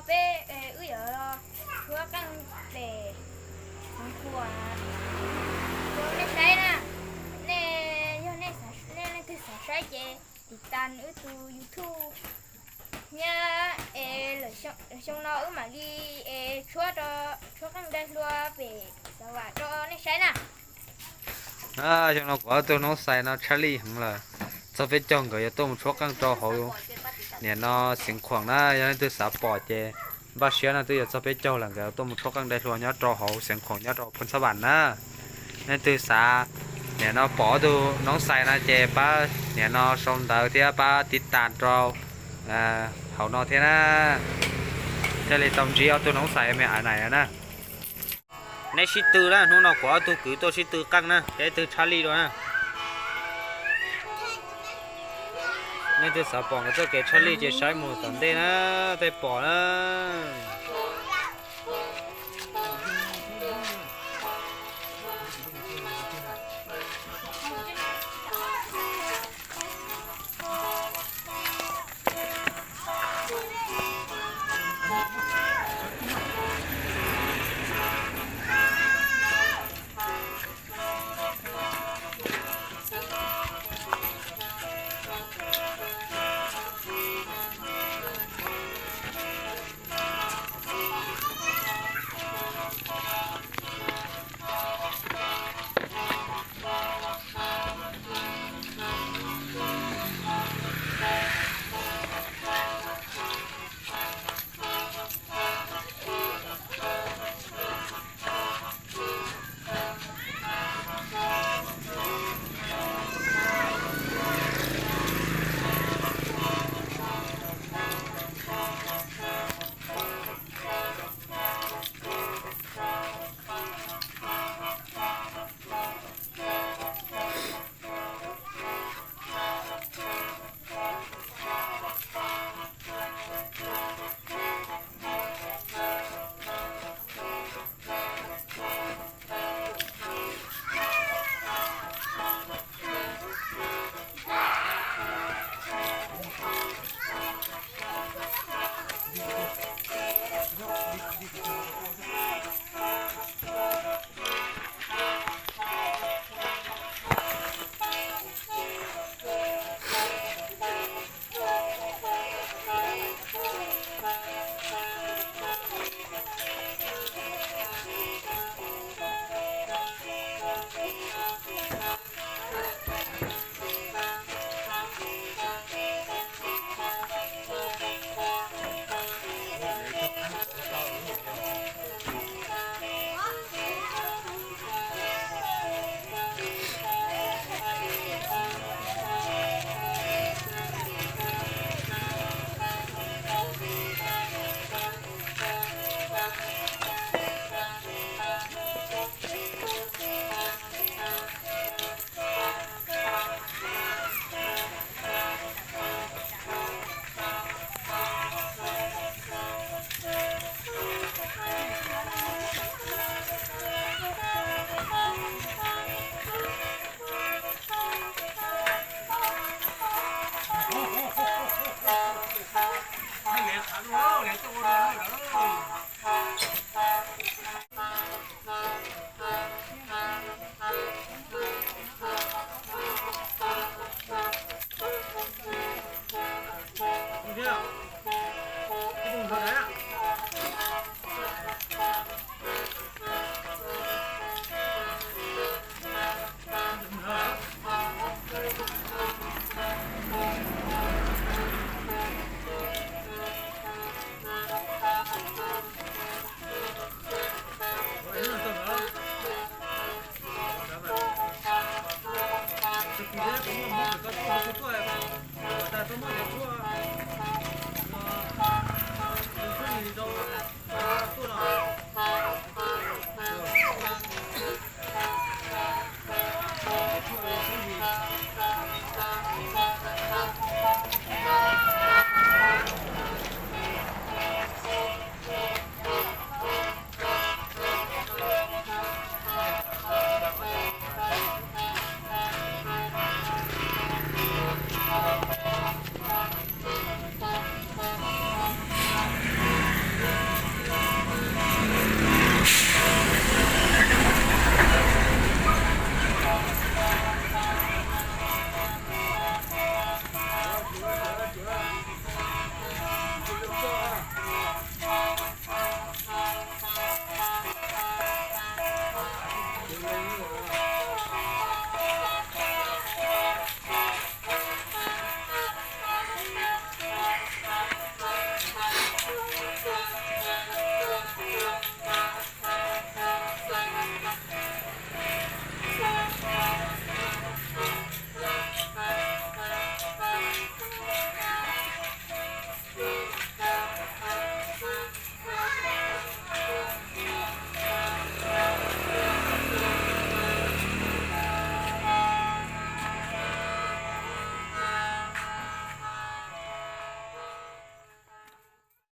Peb, wb yuav tshuab qeej pem Xeev Khuam rau nej saib na. Nej yog nej, nej leej twg xav saib ces tiv tas wb tus YouTube thiab es lwm xyoo no wb mam li es tshuab, tshuab qeej dai hlua pem Xeev Khuam rau nej saib na. Xyoo no kuv ob tug noob xais no tshaj lij heev lawm. Txog peb caug nkawd yuav tuaj mus tshuab qeej rau hauv niam no Xeev Khuam na. Yog leej twg xav pom ces npaj siab no twb yuav txog peb caug lawm, nkawd tuaj mus tshuab qeej dai hlua nyob rau hauv Xeev Khuam nyob rau Phoos Xab Vam na. Leej twg xav niam no pom ob tug noob xais no ces pab niam no sau ntawv thiab pab tiv tas rau hauv no thiab na. Thiaj li tau ntsib ob tug noob xais me a nais na. Neb sib tw na, hnub no kuv ob tug kwv tuaj sib tw qeej na, seb leej twg tshaj lij dua na. Leej twg xav pom nkawd txoj kev tshaj lij ces saib mus tom ntej na, tej pom na.